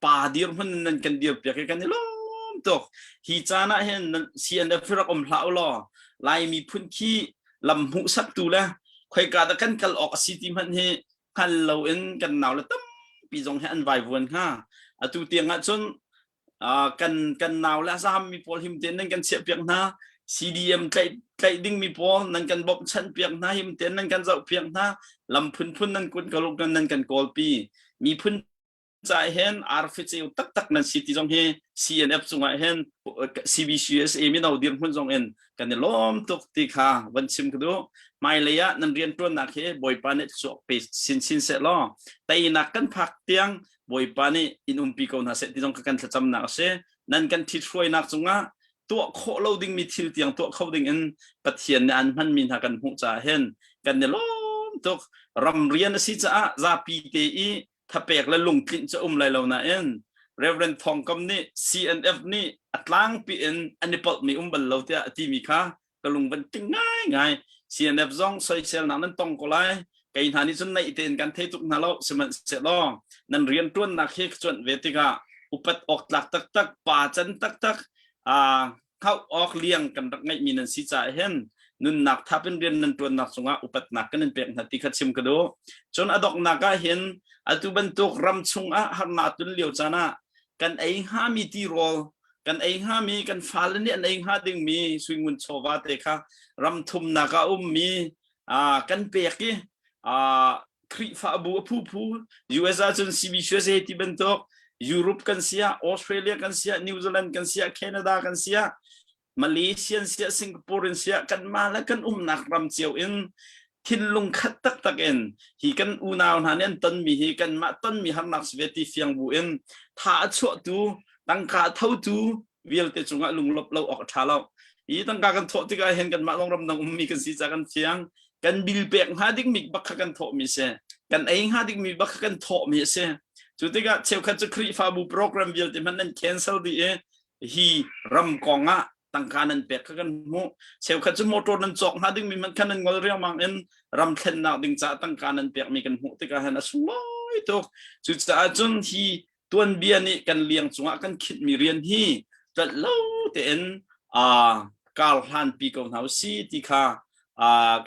pa dirhmun in nan kan dirpiak i kan i lawm tuk hi caan ah hin CNF rak um hlah u law Lai miphun khi lam hmuhsaktu le khoika dah kan kal awk a si ti hmanh hi hngal loin kan nau le tampi zong hi an vaivuan hnga atu tiang ah cun kan kan nau le a zammi pawl him tein nan kan chiah piak hna CDM tlaih tlaih dingmi pawl nan kan bawmhchanh piak hna him tein nan kan zoh piak hna lam phunphun nan kun kaluk nan kan kawlpi miphun caah hin arfi ceu taktak nan si ti zong hi CNF cungah hin CBCUSA mino dirhmun zong in kan i lawm tuk ti kha van chim ka duh hmailei ah nan rianṭuannak hi Bawipa nih thluachuah pe sinsin seh law teinak kan phak tiang Bawipa nih in umpi ko hna seh ti zong ka kan thlacamnak a si nan kan ṭhithruainak cungah tuah khawh lo dingmi thil tiang tuah kho ding in Pathian nih an hmanmi hna kan hmuh caah hin kan i lawm tuk ram rian a si caah zapi te i thapek le lungtlinh cu um lai lo nain. Reverend Thawng Kam nih CNF nih a tlangpi in an i polhmi um bal lo tiah a timi kha ka lung van ting ngaingai. CNF zong soiselnak nan tong ko lai. Kei hna nih cun naih tein kan thei tuk hna lo. Sihmanhsehlaw nan rianṭuannak hi ka cuanh ve tikah upat awk tlak taktak, pa can taktak, aa hngauh awk liang kan rak ngeihmi nan si caah hin nunnak thap in rian nan ṭuannak cungah upatnak kan in pek hna ti kha chim ka duh. Cun a donghnak ah hin atu bantuk ram chungah harnak tlun lio caan ah kan ei hngami tirawl kan ei hngami kan fale nih an ei hnga dingmi suingun chawva te kha ram thumnak ah ummi kan pek i Khrihfabu a phuphu US ahcun CBCUSA ti bantuk Europe kan siah Australia kan siah New Zealand kan siah Canada kan siah Malaysia siah Singapore in siah kanmah le kan umnak ram cio in thinlung khat taktak in hi kan unau hna nih an tonmi hi kanmah tonmi harnak si ve ti fiang bu in tha a chuahtu tangka a thotu vialte cungah lunglop lo awk a ṭha lo. Hi tangka kan thawh tikah hin kanmah lawng ramdang ummi kan si ca kan fiang. Kan bil pek hnga dingmi bak kha kan thawhmi si. Kan ei hnga dingmi bak kha kan thawhmi a si. Cu tikah cheukhat cu Khrihfabu program vialte hmanh nan cancel dih i hi ram kong ah tangka nan pek kha kan hmuh. Cheukhat cu motor nan cawk hnga dingmi hmanh kha nan ngol riangmang in ram thlennak ding caah tangka nan pekmi kan hmuh tikah hin a sunglawi tuk. Cucaah cun hi tuanbia nih kan liang cungah kan khinhmi rian hi tlolh lo tein kar hlanpi ko hna usih ti kha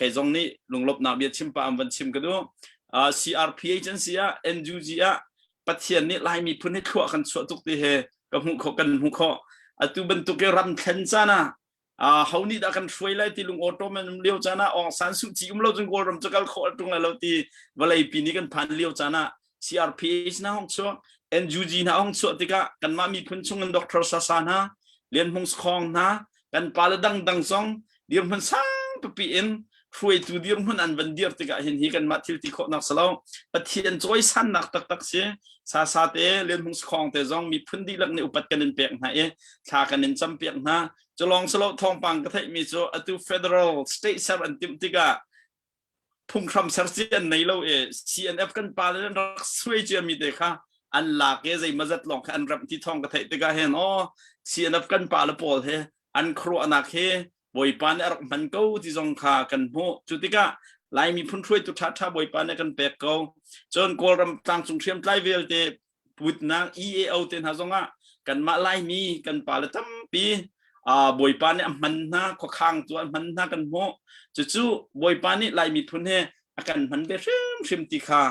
kei zong nih lunglawmhnak bia chim pah an van chim ka duh. CRPH an si ah NUG ah Pathian nih Lai miphun hi thluah kan chuah tuk ti he ka hmuh khawh kan hmuh khawh. Atu bantuk i ram thlen caan ah ho nih dah kan hruai lai ti lung awṭawm an um lio caan ah Aung San Suu Kyi um lo cun Kawlram cu kal khawh ṭung lai lo ti vawlei pi nih kan phan lio caan ah CRPH hna hong chuak NUG hna hong chuah tikah kanmah miphun chung in Dr. Sasa hna Lian Hmung Sakhong hna kan pale dangdang zong dirhmun sang pipi in hruaitu dirhmun an van dir tikah hin hi kanmah thil ti khawhnak si lo Pathian cawisannak taktak si Sasa te Lian Hmung Sakhong te zong miphun dihlak nih upat kan in pek hna i thla kan in campiak hna Culawng silo thawngpang ka theihmi cu atu federal state ser an timh tikah phunghram ser ci an nei lo i CNF kan pa le an rak suai ciami te kha an lak i zeimazat lawng kha an remh ti thawng ka theih tikah hin aw CNF kan pa le pawl he an khuaruahnak hi Bawipa nih a rak hman ko ti zong kha kan hmuh. Cu tikah Lai miphun hruaitu ṭhaṭha Bawipa nih kan pek ko. Cun Kawlram tlangcung hriamtlai vialte putnak EAO te hna zongah kanmah Laimi kan pale tampi Bawipa nih a hman hna khuakhang tu a hman hna kan hmuh cucu Bawipa nih Lai miphun he a kan hman ve hrimhrim ti kha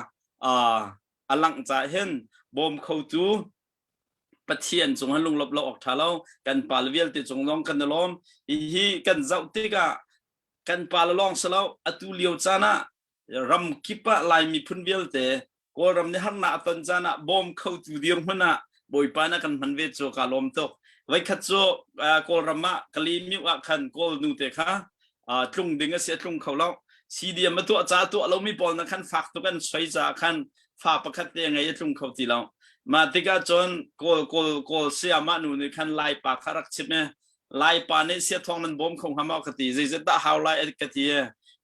a langh caah hin bawm khotu Pathian cung han lunglop lo awk ṭha lo kan pale vialte cung zong kan i lawm hihi kan zoh tikah kan pale lawng si lo atu lio caan ah ram kip ah Lai miphun vialte Kawlram nih harnak a ton caan ah bawm khotu dirhmun ah Bawipa na kan hman ve cu ka lawm tuk. Voikhat cu Kawlram ah Kalymyo ah khan Kawl nu te kha tlung ding a si a tlung kho lo. CDM a tuah ca tuah lomi pawl na khan fak tuk an soi caah khan fa pakhat te ngei a tlung kho ti lo. Mah tikah cun Kawl Kawl Kawl sayamah nu nih khan Laipa kha rak chim i Laipa nih siathawng nan bawm kho hnga maw ka ti. Zeizat dah hau lai ka ti.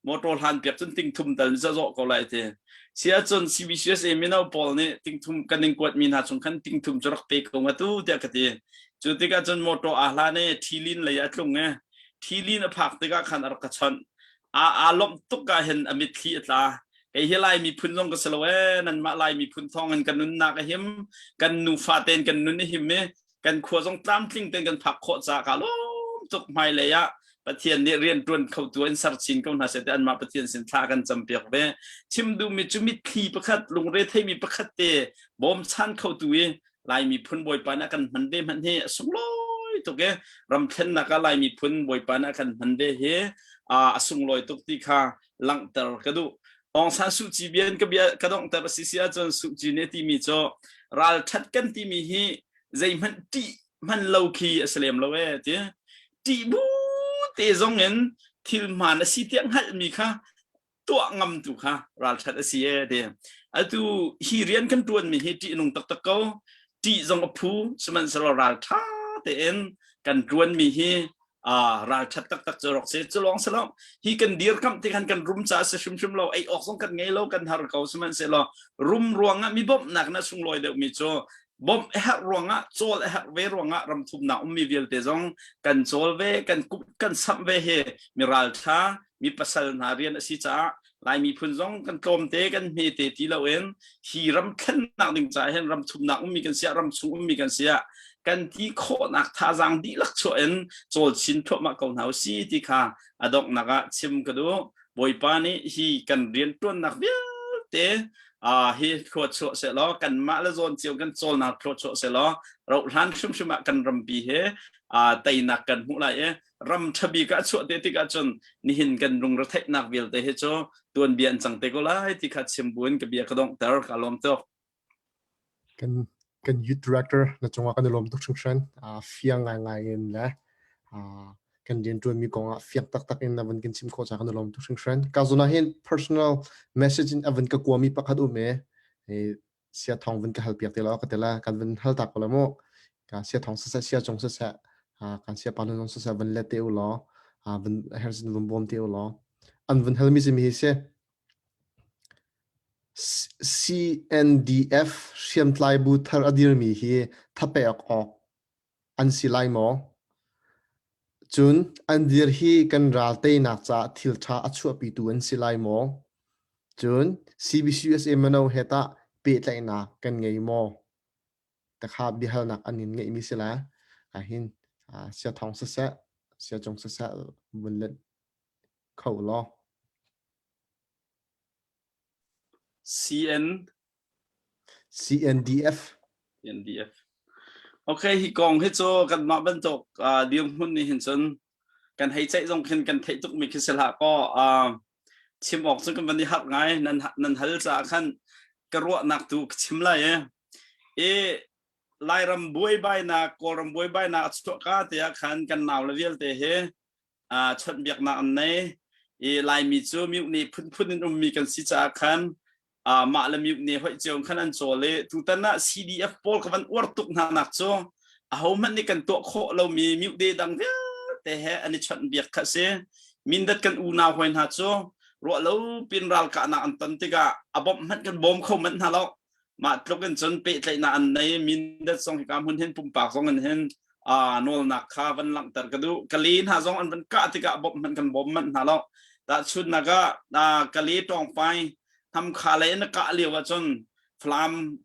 Motor hlan piak cun tingthum tal ni zawh ko lai ti. Sia cun CBCUSA mino pawl nih tingthum kan in kuat mi hna chung khan tingthum cu rak pe ko nga tu tiah ka ti. Cu tikah cun motor aa hlan i Thilin lei a tlung i Thilin a phak tikah khan a rak ka chawnh. Aa aa lawmh tuk ah hin a mitthli a tla. Kei hi Lai miphun zong ka si lo ee nanmah Lai miphun thawng in kan nunnak a him kan nufa tein kan nun a him i kan khua zong tlamtling tein kan phak khawh caah ka lawm tuk hmailei ah Pathian nih rian ṭuan khotu in ser chin ko hna seh ti anmah Pathian sin thla kan campiak ve. Chim duhmi cu mitthli pakhat lungre theimi pakhat te bawmchan khotu i Lai miphun Bawipa nih a kan hman ve hmanh hi a sunglawi tuk i ramthlennak ah Lai miphun Bawipa nih a kan hman ve hi a sunglawi tuk ti kha langhter ka duh. Aung San Suu Kyi bia in ka bia ka donghter a si si ahcun Suu Kyi nih a timi cu ralṭhat kan timi hi zeihmanh ṭih hman lo khi a si lem lo ee ti. Ṭih bu te zong in thil hmaan a si tiah hngalhmi kha tuah ngam tu kha ralṭhat a si ee ti. Atu hi rian kan ṭuanmi hi ṭih nung taktak ko. Ṭih zong a phu sihmanhsehlaw ralṭha tein kan ṭuanmi hi ralṭhat taktak cu rak si cu lawng si lo hi kan dirkamh ti khan kan rum caah si hrimhrim lo ei awk zong kan ngei lo kan har ko sihmanhsehlaw rum ruangah mi bawmhnak na sunglawi deuhmi cu. Bawmh a herh ruangah, cawl a herh ve ruangah ramthumnak ummi vialte zong kan cawl ve, kan kup kan samh ve hi mi ralṭha, mi pasal hna rian a si caah Lai miphun zong kan tlawmte kan hmete ti loin hi ram thlennak ding caah hin ram thumnak ummi kan siah ram chung ummi kan siah kan ti khawhnak thazaang dihlak chuah in cawl chin thluahmah ko hna usi ti kha a donghnak ah chim ka duh. Bawipa nih hi kan rianṭuannak vialte hi thlua chuah sehlaw kanmah le zawn cio kan cawlnak thlua chuah sehlaw rohlan hrimhrim ah kan rampi he teinak kan hmuh lai i ram ṭhabik ah chuah te tikah cun nihin kan lungretheihnak vialte hi cu tuanbia an cang te ko lai ti kha chim buin ka bia ka donghter ka lawm tuk. Kan kan youth director na cungah kan i lawm tuk hringhran. Fiang ngaingai in le kan rianṭuanmi kongah fiang taktak in na van kan chim khawh caah kan i lawm tuk hringhran. Ka zawn ah hin personal message in a van ka kuami pakhat um e. Sia thong van ka hal piak te law ka te la kan van hal ta ko la mu. Ka sia thong siseh sia cung siseh kan sia pa nun siseh van let te u law van hersin van bawm te u law an van hal mi si mi hi si CNDF hriamtlai bu thar a dirmi hi thapek awk an si lai maw? Cun an dir hi kan ral teinak caah thil ṭha a chuahpitu an si lai maw? Cun CBCUSA mino he tah pehtlaihnak kan ngei maw? Takha biahalnak an in ngeihmi si la. Ahhin sia thong siseh, sia cung siseh vun let kho law. CN CNDF CNDF Okay hi kong hi cu kanmah bantuk dirhmun nih hin cun kan hei ceih zong khin kan theih tukmi khi si hlah kaw chim awk cu kan van i harh ngai nan nan hal caah khan ka ruahnak tu ka chim lai e i Lairam buaibainak Kawlram buaibainak a chuah ka te ah khan kan nau le vialte hi chawnhbiaknak an nei i Laimi cu mihni phunphun in ummi kan si caah khan mah le mihni hoih cio khan an cawl i tutan ah CDF pawl ka van uar tuk hna nak cu ahohmanh nih kan tuah khawh lomi mihde dang vialte he an i chawnhbiak kha si. Mindat kan unau hawi hna cu ruah lo pin ralkahnak an ton tikah a bawmh hmanh kan bawm kho manh hna lo. Mah tluk in cun pehtlaihnak an nei. Mindat zong hika hmun hin pumpak zong in hin nawlnak kha van langhter ka duh. Kale hna zong an van kah tikah bawmh hmanh kan bawm manh hna lo. Tahchunhnak ah Kale tawngpai hnamkha lei in a kah lio ahcun Falam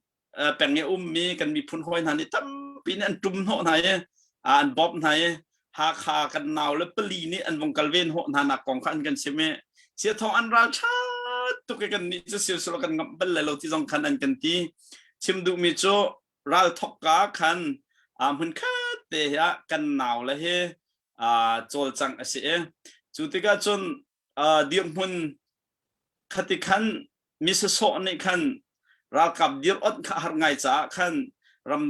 peng i ummi kan miphun hawi hna nih tampi nih an tum hnawh hna i an bawmh hna i Hakha kan nau le pali nih an vung kal ven hawh hna nak kong kha an kan chim i siathawng an ral ṭha tuk i kan nih cu silsilo kan ngamh bal lai lo ti zong khan an kan ti. Chim duhmi cu ral thokka khan hmun khat te ah kan nau le hi cawlcangh a si i cu tikah cun dirhmun khati khan mi sasawh nih khan ralkap dir ot kha har ngai caah khan ram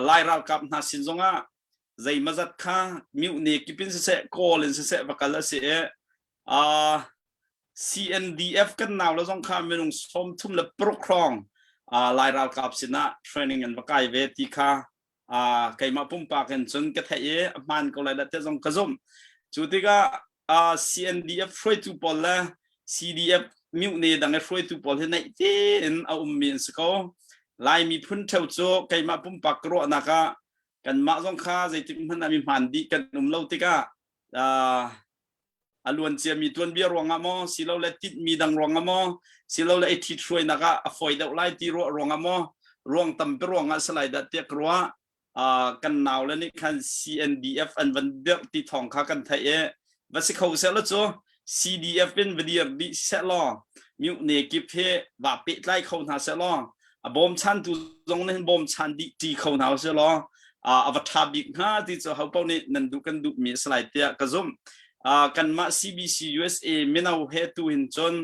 lai ralkap hna sin zongah zeimazat kha mihne kipin siseh kawl in siseh va kal a si i CNDF kan nau le zong kha minung 36 hrawng Lai ralkap sinah training an va kai ve ti kha keimah pumpak in cun ka theih i a hmaan ko lai dah ti zong ka zumh. Cu tikah CNDF hruaitu pawl le CDF mihne dang i hruaitu pawl hi naih tein a ummi an si ko. Lai miphun ṭheo cu keimah pumpak ka ruahnak ah kanmah zong kha zeitik hmanh ah mi hmaan dih kan um lo tikah a luan ciami tuanbia ruangah maw silole tinhmi dang ruangah maw silole i ṭhithruainak ah a fawi deuh lai ti ruah ruangah maw ruang tampi ruangah si lai dah tiah ka ruah. Kan nau le nih khan CNDF an van dirh ti thawng kha kan theih i va si kho seh law cu CDF in va dir dih seh law mihne kip hi va pehtlai kho hna seh law a bawmchantu zong nih bawmchan dih ṭi kho hna usih law a va ṭha bik hnga ti cu ho paoh nih nan duh kan duhmi a si lai tiah ka zumh. Kanmah CBC USA mino he tu hin cun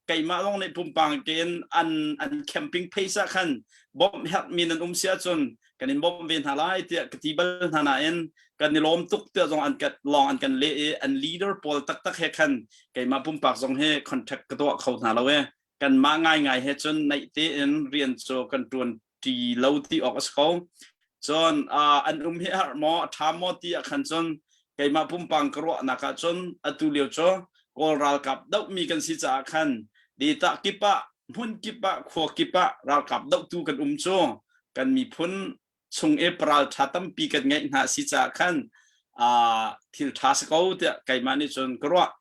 keimah zong nih pumpang ke in an an camping phase ah khan bawmh herhmi nan um si ahcun kan in bawmh ve hna lai tiah ka ti bal hna nain kan i lawm tuk tiah zong an kan lawng an kan leh i an leader pawl taktak he khan keimah pumpak zong he contact ka tuah kho hna lo e. Kanmah ngaingai he cun naih tein rian cu kan ṭuan ṭi lo ti awk a si ko. Cun an um hi har maw a ṭha maw ti ah khan cun keimah pumpang ka ruahnak ah cun atu lio cu Kawl ralkap dohmi kan si caah khan data kip ah hmun kip ah khua kip ah ralkap dohtu kan um cu. Kan miphun chung i paral ṭha tampi kan ngeih hna si caah khan thil ṭha si ko tiah keimah nih cun ka ruah.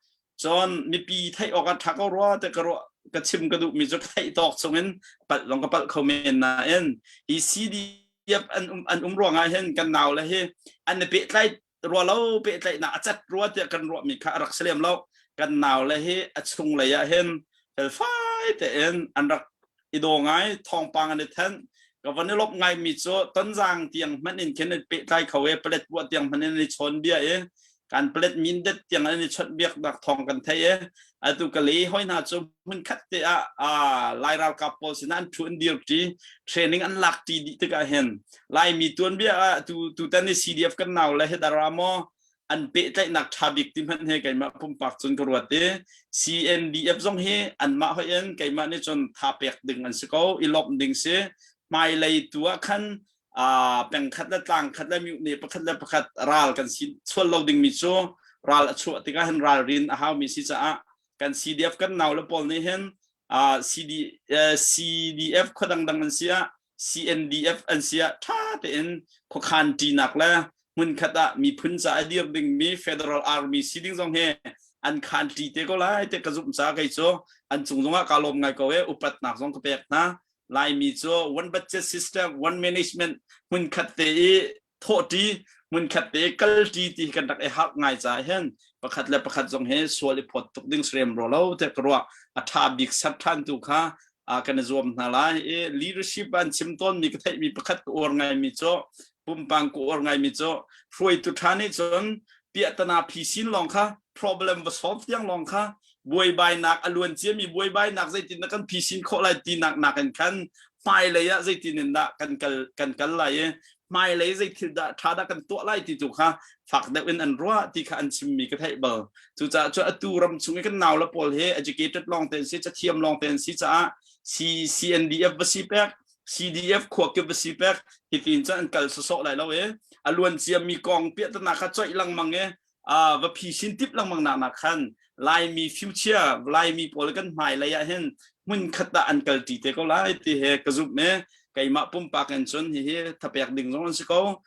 Cun mipi theih awk ah ṭha ko rua tiah ka ruah ka chim ka duhmi cu ka theih tawk chungin palh zong ka palh kho men nain hi CDF an um ruangah hin kan nau le hi an i pehtlai rua lo pehtlaihnak a cat rua tiah kan ruahmi kha a rak si lem lo. Kan nau le hi a chung lei ah hin felfai tein an rak i daw ngai, thawngpang an i thenh. Ka van i lawmh ngaimi cu Tonzang tiang hmanh in khin an pehtlai kho i palet buah tiang hmanh in an i chawn bia i kan palet mindet tiang an i chawnh biaknak thawng kan thei i atu ka le hoi hna cu hmunkhat te ah Lai ralkap pawl sinah an thu an dir ṭi, training an lak ṭi dih tikah hin Laimi tuanbia ah tu tutan i CDF kan nau le hi dara maw an pehtlaihnak ṭha bik ti hmanh he keimah pumpak cun ka ruat i CNDF zong hi anmah hoi in keimah nih cun tha pek ding an si ko i lawmh ding si. Hmailei tu ah khan pengkhat le tlangkhat le myu ne pakhat le pakhat ral kan si chual lo dingmi cu ral a chuah tikah hin ralrin a haumi si caah kan CDF kan nau le pawl nih hin CD, CDF khua dangdang an si ah CNDF an si ah ṭha tein khuakhan ṭinak le hmunkhat ah miphun ca a dir dingmi Federal Army si ding zong hi an khan ṭi te ko lai te ka zumh caah kei cu an cung zongah kaa lawm ngai ko e. Upatnak zong ka pek hna. Laimi cu one budget system, one management, hmunkhat te i thawhṭi, hmunkhat te kalṭi ti kan rak i harh ngai caah hin pakhat le pakhat zong hi sual i phawt tuk ding serem ro lo te ka ruah. A ṭha bik ser ṭhan tu kha kan i zuam hna lai i leadership an chim tawnmi ka theihmi pakhat ka uar ngaimi cu, pumpang ka uar ngaimi cu, hruaitu ṭha nih cun piahtana phisin lawng kha, problem va solve tiang lawng kha, buaibainak a luan ciami buaibainak zeitin dah kan phisin khawh lai tinak nakin khan hmailei ah zeitin in dah kan kal kan kal lai i hmailei zei thil dah ṭha dah kan tuah lai ti tu kha fak deuh in an ruah ti kha an chimmi ka theih bal. Cucaah cu atu ram chung i kan nau le pawl hi educated lawng te an si, cathiam lawng te an si caah C CNDF va si pek, CDF khua kip va si pek, hitin cun an kal sawsawh lai lo i a luan ciami kong piahtana kha coih lengmang i va phisin tip lengmang nak nak khan Laimi future, Laimi pawl kan hmailei ah hin hmun khat ah an kal ṭi te ko lai ti he ka zumh i keimah pumpak in cun hihi thapek ding zong an si ko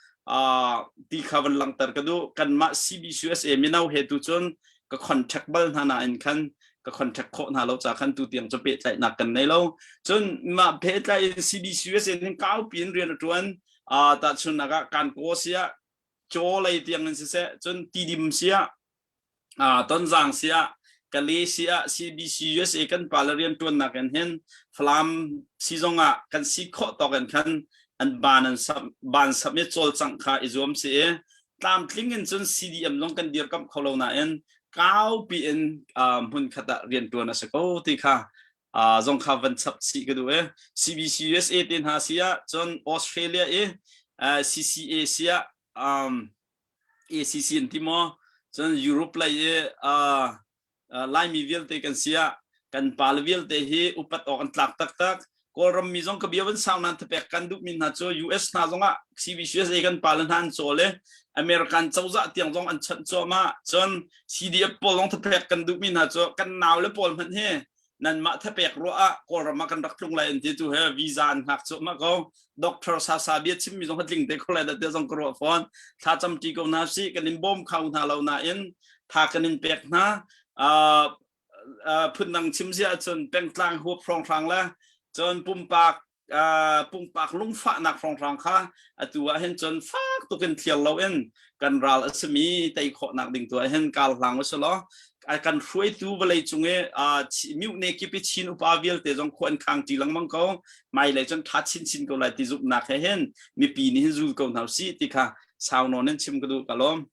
ti kha van langhter ka duh. Kanmah CBCUSA mino he tu cun ka contact bal hna nain khan ka contact khawh hna lo ca khan tu tiang cu pehtlaihnak kan nei lo. Cun mah pehtlai in CBCUSA hin kaupi in rian a ṭuan. Tahchunhnak ah kan kaw siah, caw lei tiang in siseh, cun tidim siah, Tonzang siah, Kale siah, CBC USA kan pale rian ṭuannak in hin Falam si zong ah kan si khawh tawk in khan an ban an sap ban sap i cawlcangh kha i zuam si i tlamtling in cun CDM zong kan dirkamh kho lo nain kaupi in hmun khat ah rian ṭuan a si ko ti kha zong kha van chap chih ka duh i CBC USA te hna si ah, cun Australia i CCA si ah, ACC an ti maw, cun Europe lei i Laimi vialte kan si ah kan pale vialte hi upat awk an tlak taktak. Kawlram mi zong ka bia van sau nan thapek kan duhmi hna cu US hna zongah CBCUSA kan pale hna an cawl i American cozah tiang zong an chanh cuahmah. Cun CDF pawl zong thapek kan duhmi hna cu kan nau le pawl hmanh hi nanmah thapek ruah ah Kawlram ah kan rak tlung lai an ti tu he visa an hngak cuahmah ko. Doctor Sasa bia chimmi zong tling te ko lai dah tiah zong ka ruah fawn. Thla camṭi ko hna sih. Kan in bawm kho hna lo nain tha kan in pek hna. Phundang chim si ahcun pengtlang huap hrawnghrang le cun pumpak pumpak lungfahnak hrawnghrang kha atu ah hin cun fak tukin thliar loin kan ral a simi tei khawhnak ding tu ah hin kar hlang usih law kan hruaitu vawlei cung i mihne kip i Chin upa vialte zong khua an khang ṭi lengmang ko. Hmailei cun ṭha chinchin ko lai ti zumhnak he hin mipi nih hin zul ko hna usih ti kha sau nawn in chim ka duh. Ka lawm.